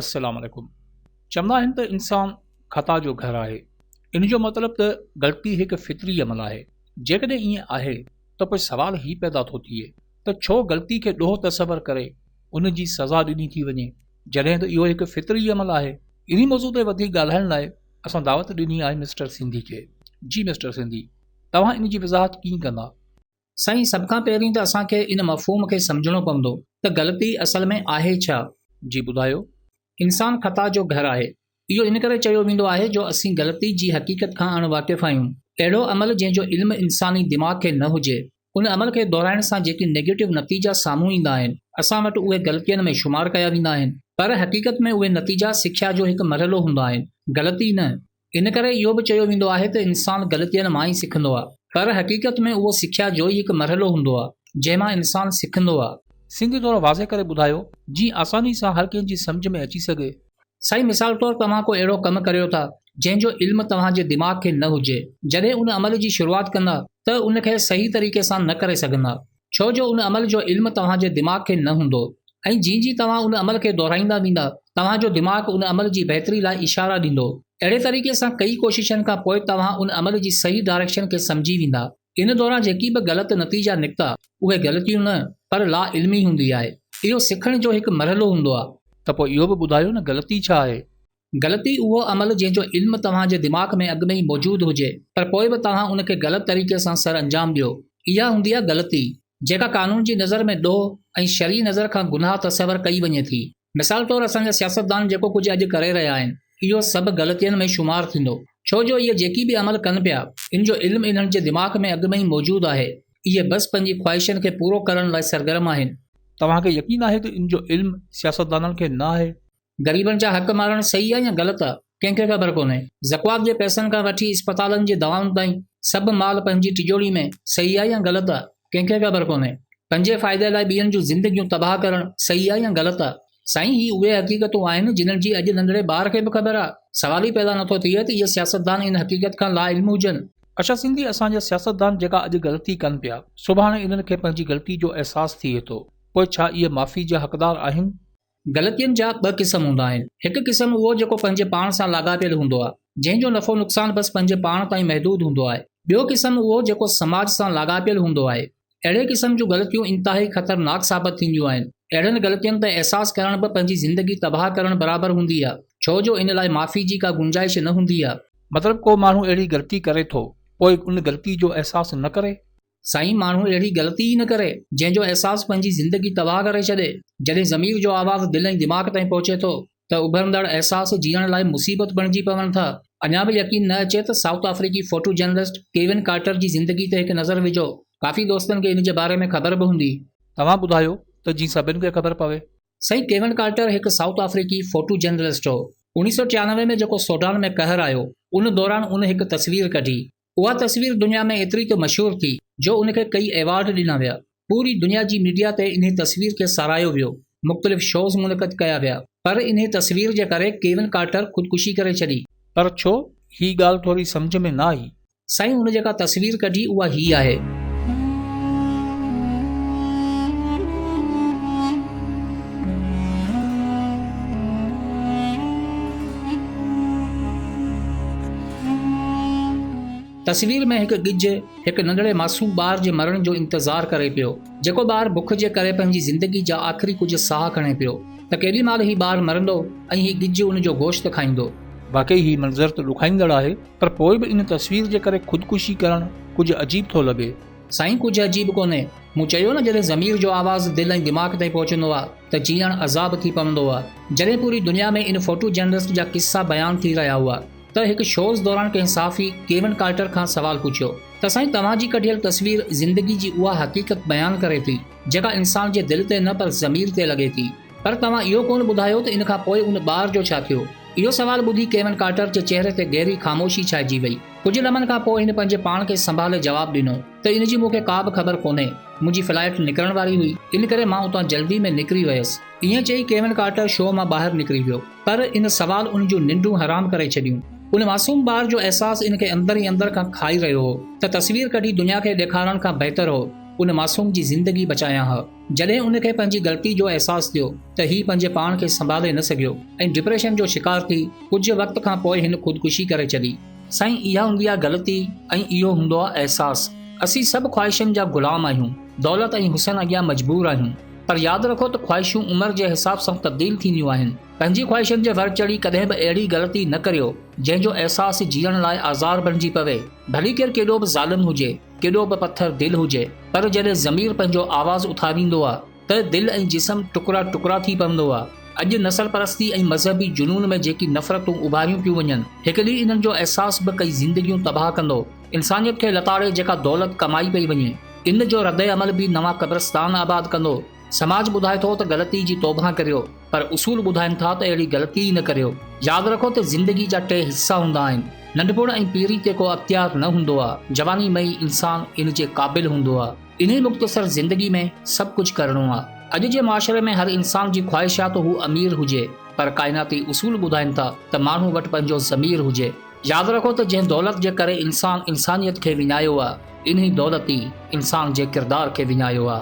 السلام عليڪم. چوندا آهن ته انسان خطا جو گهر آهي. ان جو مطلب ته غلطي هڪ فطري عمل آهي. جيڪڏهن ائين آهي ته پوء سوال هي پيدا ٿو ٿئي ته ڇو غلطي کي ڏوهه تصور ڪري ان جي سزا ڏني ٿي وڃي جڏهن ته اهو هڪ فطري عمل آهي. انهي موضوع تي وڌيڪ ڳالهائڻ لاء اسان دعوت ڏني آهي مسٽر سنڌي کي. جي مسٽر سنڌي توهان ان جي وضاحت ڪيئن ڪندا؟ سائين سڀ کان پهرين ته اسان کي ان مفهوم کي سمجهڻو پوندو ته غلطي اصل ۾ آهي ڇا؟ جي ٻڌايو. انسان خطا جو گهر آهي. اهو ان ڪري چيو ويندو آهي جو اسين غلطي جي حقيقت کان اڻ واقف آهيون. اهڙو عمل جنهن جو علم انساني دماغ کي نه هجي، ان عمل کي دهرائڻ سان جيڪي نيگيٽو نتيجا سامهون ايندا آهن، اسان وٽ اهي غلطين ۾ شمار ڪيا ويندا آهن. پر حقيقت ۾ اهي نتيجا سکيا جو هڪ مرحلو هوندا آهن، غلطي نه. ان ڪري اهو به چيو ويندو آهي ته انسان غلطين مان ئي سکندو آهي، پر حقيقت ۾ اهو سکيا جو ئي هڪ مرحلو هوندو آهي، جنهن مان انسان سکندو آهي. سنڌي ٿورو واضح ڪري ٻڌايو، جيئن آساني سان هر ڪنهن جي سمجهه ۾ اچي سگهي. سائين مثال طور توهان ڪو اهڙو ڪم ڪريو ٿا، جنهن جو علم توهان جي دماغ کي نه هجي، جڏهن ان عمل جي شروعات ڪندا ته ان کي صحيح طريقي سان نه ڪري سگهندا. ڇو جو ان عمل جو علم توهان جي دماغ کي نه هوندو ۽ جيئن جيئن توهان ان عمل کي دهرائيندا ويندا توهان جو دماغ ان عمل جي بهتري لاء اشارا ڏيندو. اهڙي طريقي سان ڪئي ڪوششن کان پوء توهان ان عمل جي صحيح ڊائريڪشن کي سمجهي ويندا. ان دوران جيڪي به غلط نتيجا نڪتا اهي غلطيون نه پر لا علمي هوندي آهي. اهو سکڻ جو هڪ مرحلو هوندو آهي. ته پوء اهو به ٻڌايو نه غلطي ڇا آهي؟ غلطي اهو عمل جنهن جو علم توهان جي دماغ ۾ اڳ ۾ ئي موجود هجي پر پوء به توهان ان کي غلط طريقي سان سر انجام ڏيو اها هوندي آهي غلطي جيڪا قانون جي نظر ۾ ڏوهه ۽ شرعي نظر کان گناهه تصور ڪئي وڃي ٿي. مثال طور اسان جا سياستدان جيڪو ڪجهه اڄ ڪري رهيا آهن اهو سڀ غلطين ۾ شمار ٿيندو ڇو جو اهي جيڪي به عمل ڪن پيا ان جو علم انهن جي دماغ ۾ اڳ ۾ ئي موجود آهي اهي بس پنهنجي خواهشن کي پورو ڪرڻ لاء سرگرم آهن. توهان کي يقين آهي ته ان جو علم سياستدانن کي نه آهي؟ غريبن جا حق مارڻ صحيح آ يا غلط آ ڪنهن کي خبر ڪونهي. زڪوات جي پئسن کان وٺي اسپتالن جي دوائن تائين سڀ مال پنهنجي ٽجوڙي ۾ صحيح آ يا غلط آ ڪنهن کي خبر ڪونهي. پنهنجي فائدي لاء ٻين جون زندگيون تباهه ڪرڻ صحيح آ يا غلط آ. سائين هي اهي حقيقتون آهن جنھن جي اڄ ننڍڙي ٻار کي به خبر آ. سوال ئي پيدا نٿو ٿئي ته اهي سياستدان ان حقيقت کان لا علم هجن. اڇا سنڌي اسان جا سياستدان جيڪا اڄ غلطي ڪن پيا سڀاڻي انهن کي پنهنجي غلطي جو احساس ٿئي ٿو پوء ڇا اهي معافي جا حقدار آهن؟ غلطين جا ٻه قسم هوندا آهن. هڪ قسم اهو جيڪو پنهنجي پاڻ سان لاڳاپيل هوندو آهي، جنهن جو نفعو نقصان بس پنهنجي پاڻ تائين محدود هوندو آهي. ٻيو قسم اهو جيڪو سماج سان لاڳاپيل هوندو آهي. اهڙي قسم جون غلطيون انتهائي خطرناڪ ثابت ٿينديون آهن. اهڙين غلطين تي احساس ڪرڻ به پنهنجي زندگي تباهه ڪرڻ برابر هوندي آهي، ڇو جو ان لاء معافي جي ڪا گنجائش نه هوندي آهي. مطلب ڪو ماڻهو اهڙي غلطي ڪري ٿو، پوء ان غلطي جو احساس نه ڪري؟ سائين ماڻهو اهڙي غلطي ئي نه ڪري جنهن جو احساس پنهنجي زندگي تباهه ڪري ڇڏي. جڏهن ضمير جو آواز دل ۽ دماغ تائين پهچي ٿو ته اڀرندڙ احساس جيئڻ لاء مصيبت بڻجي پون ٿا. اڃا به يقين نه اچي ته سائوٿ آفريڪي فوٽو جرنلسٽ ڪيون ڪارٽر جي زندگي تي هڪ نظر وجهو. ڪافي دوستن کي ان جي باري ۾ خبر به هوندي. توهان ٻڌايو ته جيئن سڀن کي خبر پوي. سائين ڪيون ڪارٽر هڪ سائوٿ آفريڪي فوٽو جرنلسٽ هو. 1993 ۾ جيڪو سوڊان ۾ قهر آيو ان دوران ان هڪ تصوير ڪڍي. اها تصوير دنيا ۾ ايتري ته مشهور ٿي جو ان کي ڪئي ايوارڊ ڏنا ويا. پوري دنيا جي ميڊيا تي انهي تصوير کي ساراهيو ويو، مختلف شوز منعقد ڪيا ويا پر انهي تصوير جي ڪري ڪيون ڪارٽر خودڪشي ڪري ڇڏي. پر ڇو؟ هي ڳالهه ٿوري سمجهه ۾ نه آئي. سائين هن جيڪا تصوير ڪڍي اها هي آهي. تصوير ۾ هڪ ڳجهه هڪ ننڍڙي معصوم ٻار جي مرڻ جو انتظار ڪري پيو، جيڪو ٻار بک جي ڪري پنهنجي زندگي جا آخري ڪجهه ساهه کڻي پيو ته ڪيڏي مهل هي ٻار مرندو ۽ هي ڳجهه ان جو گوشت کائيندو. واقعي هي منظر ته ڏکائيندڙ آهي پر پوء به ان تصوير جي ڪري خودڪشي ڪرڻ ڪجهه عجيب ٿو لڳي. سائين ڪجهه عجيب ڪونهي، مون چيو نه جڏهن ضمير جو آواز دل ۽ دماغ تائين پهچندو آ ته جيئڻ عذاب ٿي پوندو آ. جڏهن پوري دنيا ۾ ان فوٽو جرنلسٽ جا قصا بيان ٿي رهيا هئا ته هڪ شوز دوران ڪنهن صحافي ڪيون ڪارٽر کان سوال پڇيو ته سائين توهان جي ڪڍيل تصوير زندگي جي اها حقيقت بيان ڪري ٿي جيڪا انسان جي دل تي نه پر ضمير تي لڳي ٿي پر توهان اهو ڪونه ٻڌايو ته ان کان پوء ان ٻار جو ڇا ٿيو؟ اهو سوال ٻڌي ڪيون ڪارٽر جي چهري تي گهري خاموشي ڇائجي وئي. ڪجهه لمحن کان پوء هن پنهنجي پاڻ کي سنڀالي جواب ڏنو ته ان جي مون کي ڪا به خبر ڪونهي، منهنجي فلائيٽ نڪرڻ واري هئي ان ڪري مان اتان جلدي ۾ نڪري ويس. ائين چئي ڪيون ڪارٽر شو مان ٻاهر نڪري ويو. پر ان سوال ان جون ننڊون حرام ڪري ڇڏيون. ان معصوم ٻار جو احساس ان کي اندر ئي اندر کان کائي رهيو هو ته تصوير ڪڍي دنيا کي ڏيکارڻ کان بهتر هو ان معصوم جي زندگي بچايان ها. جڏهن ان کي پنهنجي غلطي جو احساس ٿيو ته هي پنهنجي پاڻ کي سنڀالي نه سگهيو ۽ ڊپريشن جو شڪار ٿي ڪجهه وقت کان پوء هن خودڪشي ڪري ڇڏي. سائين اها هوندي آ غلطي ۽ اهو هوندو آ احساس. اسين سڀ خواهشن جا غلام آهيون، دولت ۽ حسن اڳيان مجبور آهيون. پر ياد رکو ته خواهشون عمر جي حساب سان تبديل ٿينديون آهن. پنهنجي خواهشن جي ور چڙهي ڪڏهن به اهڙي غلطي نه ڪريو جنهن جو احساس جيئڻ لاء آزار بڻجي پوي. ڀلي ڪير ڪيڏو به ظالم هجي، ڪيڏو به پٿر دل هجي، پر جڏهن ضمير پنهنجو آواز اٿاريندو آ ته دل ۽ جسم ٽڪرا ٽڪرا ٿي پوندو آ. اڄ نسل پرستي ۽ مذهبي جنون ۾ جيڪي نفرتون اڀاريون پيون وڃن، هڪ ڏينهن انهن جو احساس به ڪئي زندگيون تباهه ڪندو. انسانيت کي لتاڙي جيڪا دولت ڪمائي پئي وڃي، ان جو ردعمل به نوان قبرستان آباد ڪندو. سماج ٻڌائي ٿو ته غلطي جي توبهه ڪريو، پر اصول ٻڌائين ٿا ته اهڙي غلطي ئي نه ڪريو. ياد رکو ته زندگي جا ٽي حصا هوندا آهن. ننڍپڻ ۽ پيري تي ڪو اختيار نه هوندو آ. جواني ۾ ئي انسان ان جي قابل هوندو آ. انهي مختصر زندگي ۾ سڀ ڪجهه ڪرڻو آ. اڄ جي معاشري ۾ هر انسان جي خواهش آ ته هو امير هجي، پر ڪائناتي اصول ٻڌائين ٿا ته ماڻهو وٽ پنهنجو ضمير هجي. ياد رکو ته جنهن دولت جي ڪري انسان انسانيت کي وڃايو آ، انهي دولت ئي انسان جي ڪردار کي وڃايو آ.